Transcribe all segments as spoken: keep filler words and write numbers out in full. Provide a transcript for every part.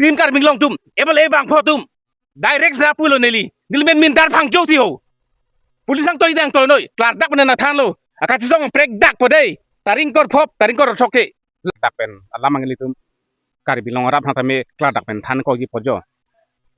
Team Karbi Anglong atum, M L A bangpho atum, direct sa pulo neli. Neli men mintar phangjo ti ho. Police angtoi dang toi noi. Klardak pen nangthanlo. Akachesong prekdak po dei. Tarik ingkoi phongo, tarik ingkoi throksi. Klardak pen alam ang ilitum Karbi Anglong arat aphan tame klardak pen than ko ji po jo.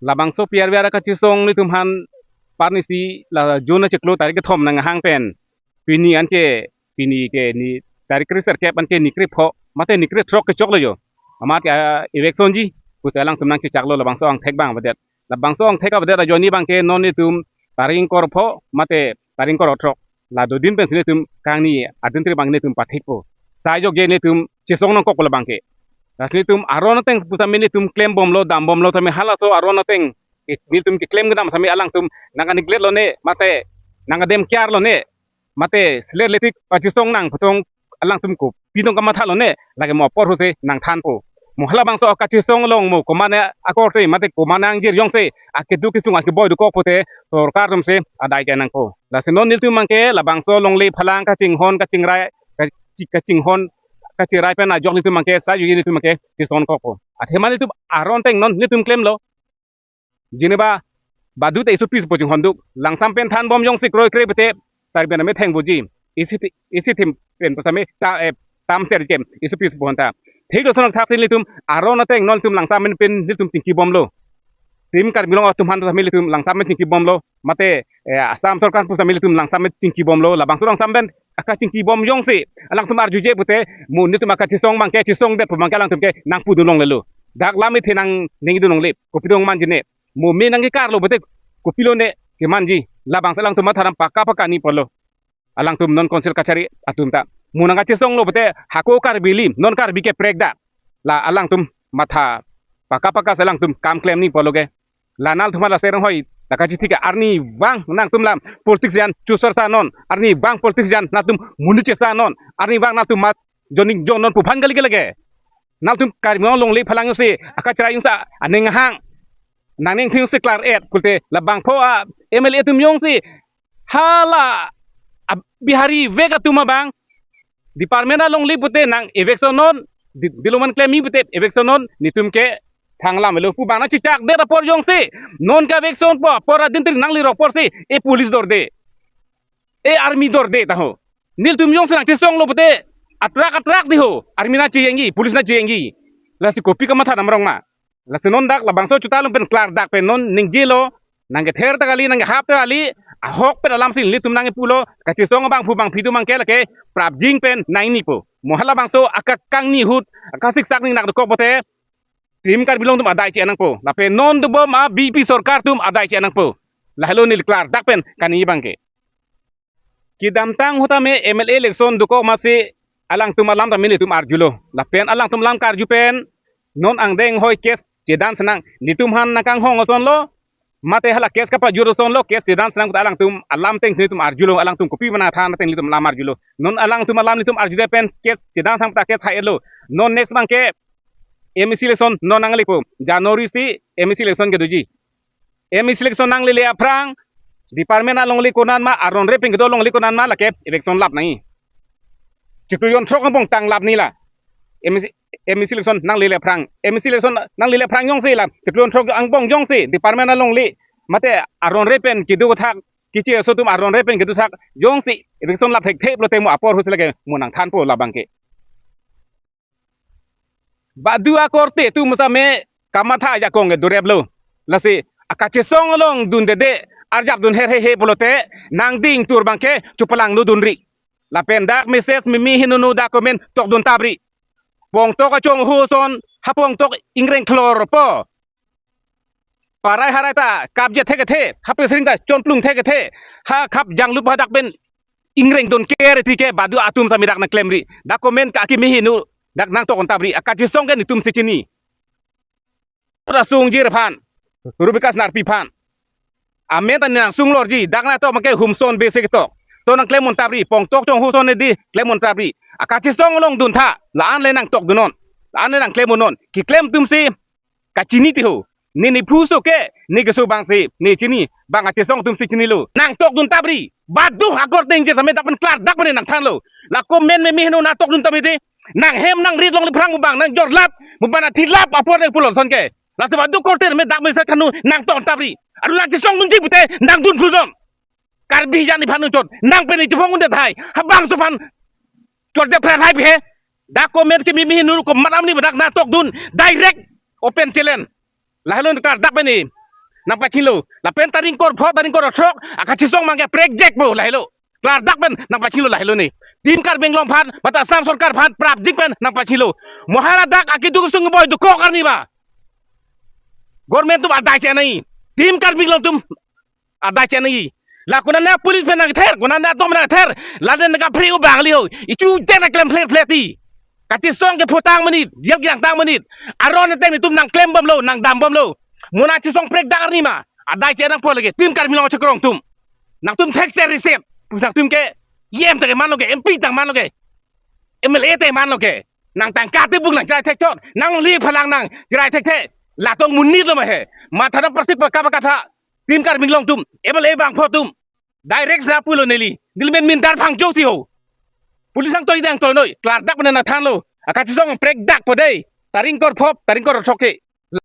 Labangso P R V R akachesong nelitum aphan parnisi la June achiklo tarik kethom nanghang pen pini anke, pini ke ni tarik kre-sirkep anke ni krepho mate ni krethrok kechoklo jo. Amat ke, ah, eviction ji pusi alangtum nangchechaklo labangso angthek abang avedet. Labangso angthek avedet ajoine abangke non nelitum tarik ingkoi phongo mate tarik ingkoi throk la dodin pensi nelitum kangni adin tri abang nelitum pathikpo. Sai jok je nelitum chesong nangkokpo labangke. Lasi nelitum aron ateng pusitame nelitum klembomlo, dambomlo tame halaso aron ateng nelitum keklem kedam sitame alangtum nang-neglect lone mate nang-adem care lone mate selet letik pachesong nang putong alangtum kopi tong kamathalo ne, lake mo apor ahutsi nangthanpo. Mo halabangso akachesong along mo komatne akorte mate komatne angjir jongsi akeduk kesung akeboi dokok pute sorkar atumsi adai ke nangpo. Lasi non nelitum abangke labangso longle phalang kachinghon kachingrai kachi-, kachinghon kachirai pen ajok nelitum abangke sai jok nelitum abangke chesong kokpo. Athema nelitum aron ateng non nelitum klemlo. Jeneba badu te S O P pu chinghon duk. Langsam pen thanbom jongsi kroikre pute tarben ame thengboji. Isi ti-, isi thim pen pusitame ta, eh, tam ser kem S O P pu honta. Thik do sonok thaksi nelitum aron ateng non nelitum langsam pen pen nelitum chingkibomlo. Team Karbi Anglong atum aphan pusitame nelitum langsam pen chingkibomlo. Mate, eh, Assam sorkar pusitame nelitum langsam pen chingkibomlo. Labangso langsam pen akachingkibom jongsi alangtum arjuje pute mo nelitum akachesong abangke chesongdet pu abangke alangtum ke nangpudun longlelo. Dak lam ithe nang ningdun longle. Kopi dong manji ne. Mo me nangkekarlo pute kopilo ne kemanji. Labangso alangtum matha dam pakka pakka ni pulo. Alangtum non Council kachari atum ta. Mo nangkachesonglo pute hako Karbi alim, non Karbi ke prekdak. La alangtum matha pakka pakka si alangtum kam klem ni pulo ke. La nangtum la serang hoi, la kachithi ke arnivang nangtum lam politics jan chusar sa non, arnivang politics jan nangtum monit chesa non, arnivang nangtum mas joning jon non pu aphan kali ke lake. Nangtum Karbi Anglong longle phalang jongsi akachrai jongsi aning hang, nangning thing si klar et pulote labangpho a M L A atum jongsi hala a Bihari vek atum abang department alongle pute nang eviction non, di-, diloman klem-i pute eviction non, nelitum ke thanglamlo pu abang nangchechakdet apor jongsi non ka eviction po apor adin tri nangle rok apor si e police dorde, e army dorde ta ho. Nelitum jongsi nangchesonglo pute atrak atrak di ho, army nangchejengji, police nangchejengji. Lasi kopi kamatha dam rong ma. Lasi non dak labangso chuta along pen klardak pen non ningjelo, nangkether ta kali, nangkehap ta kali, ahok pen alamsi nelitum nangkepulo, kachesong abangphu bangphi atum abangke lake prapjin pen nangnipo. Mo halabangso akakangni ahut, akasiksak ning nak dokok pute, Team Karbi Anglong atum adai che nangpo. Lapen non dobom a B J P sorkar atum adai che nangpo. Lahelo neli klardak pen kani abangke. Kedamtang ahut tame M L A election dokok amatsi alangtum alam tame nelitum arjulo. Lapen alangtum alam karju pen non angdeng hoi case chedan senang. Nelitum aphan nangkanghong asonlo. Mate hala case kapajut asonlo, case chedan senang pute alangtum alam ateng nelitum arjulo, alangtum kopi mana than ateng nelitum alam arjulo. Non alangtum alam nelitum arjudet pen case chedan sang pute case hai-etlo. Non next abangke M A C election non nanglepo. January si M A C election kedoji. M A C election nanglele aphrang, department alongle konat ma, aron re pen kedo alongle konat ma, lake eviction lap nangji. Chiklo jon throk angbong tang lap ni la. M A C, M A C election nanglele aphrang. M A C election nanglele aphrang jongsi la. Chiklo jon throk angbong jongsi, department alongle. Mate aron re pen kedo thak, keche aso atum aron re pen kedo thak. Jongsi, eviction lap thekthe pulote mo apor ahutsi lake mo nangthanpo labangke. Badu akorte atum same kamatha ajakong ke doreplo. Lasi akachesong along dundede arjap dun herhehe pulote nangding tur abangke chupalangno dunri. Lapen dak message mimi hinunu dak comment tokdun tapri. Pongtok achonghu ason ha pongtok ingreng khlor po. Parai harai ta kapje thekethe, ha pesring ta chonplung thekethe, ha khap janglup hadak pen ingreng dun kere tike badu atum same dak nangklemri. Dak comment ka kimi hinu dak nangtokdun tapri. Akachesong ke nelitumsi chini. Ura sungjir aphan, Rubikas Narpi aphan. Amen ta nangsunglorji, dak nangtok abangke humson besi ketok. To nangklemdun tapri, pongtok chonghu ason nedi klemdun tapri. Akachesong along duntha, la-an le nangtokdunnon. La-an le nangklemdunnon. Keklem atumsi kachini ti ho. Ne nephu so ke, ne keso abangsi, ne chini, bang kachesong atumsi chinilo. Nangtokdun tapri, badu akorte ingjir same dak pen klardak pen nangthanlo. La comment mimi hinu nangtokdun tapri te, nanghem nangrit alongle aphrang mo bang nangjorlap, mo bang nathilap apor nangpulo ason ke. Laso badu korte me dak mesa kanu nangtong tapri. Aru la chisongdunji pute nangdun pudun. Karbi jani phan nangchot. Nang pen chiphong unde thai. Habang so phan. Chot de phra hai phe. Dak comment ke mimi nuru ko maram ni dak nangtokdun. Direct open challenge. Lahelo ni klardak pen ni. Nangpachilo. Lapen tarik ingkoi pho, tarik ingkoi throk. Akachisong mangke prekjak po lahelo. Klardak pen nangpachilo lahelo ni. Team Karbi Anglong aphan, mate Assam sorkar aphan, prapjik pen nangpachilo. Mohara dak akeduk sung boy dukok arni ba. Government atum adai chenai. Team Karbi Anglong atum adai chenai. La konane police pen nangther, konane atum nangther. Laden nangkaphri u bangli ho. Ichu jen klem fler fler ti. Kachisong ke phutang menit, jel giang tang menit. Aron teng netum nangklem bomlo, nangdam bomlo. Mona chisong prekdak arni ma. Adai chenang po lagi. Team Karbi Anglong chekrong atum. Nangtum thekser reset. Pusang atum ke E M tang manlo ke, M P tang manlo ke, M L A tang manlo ke. Nang tangka tebuk nangcherai thekchot. Nang li phalang nangcherai thekthe. Latum monit lo ma he. Matha dam plastic pa kapa katha. Team Karbi Anglong atum. M L A bangpho atum. Direct sa pulo neli. Neli men mintar phangcho ti ho. Police angtoi dang toi noi. Klardak pen nangthanlo. Akachisong prekdak po dei. Tarik ingkoi pho, tarik ingkoi throk ke.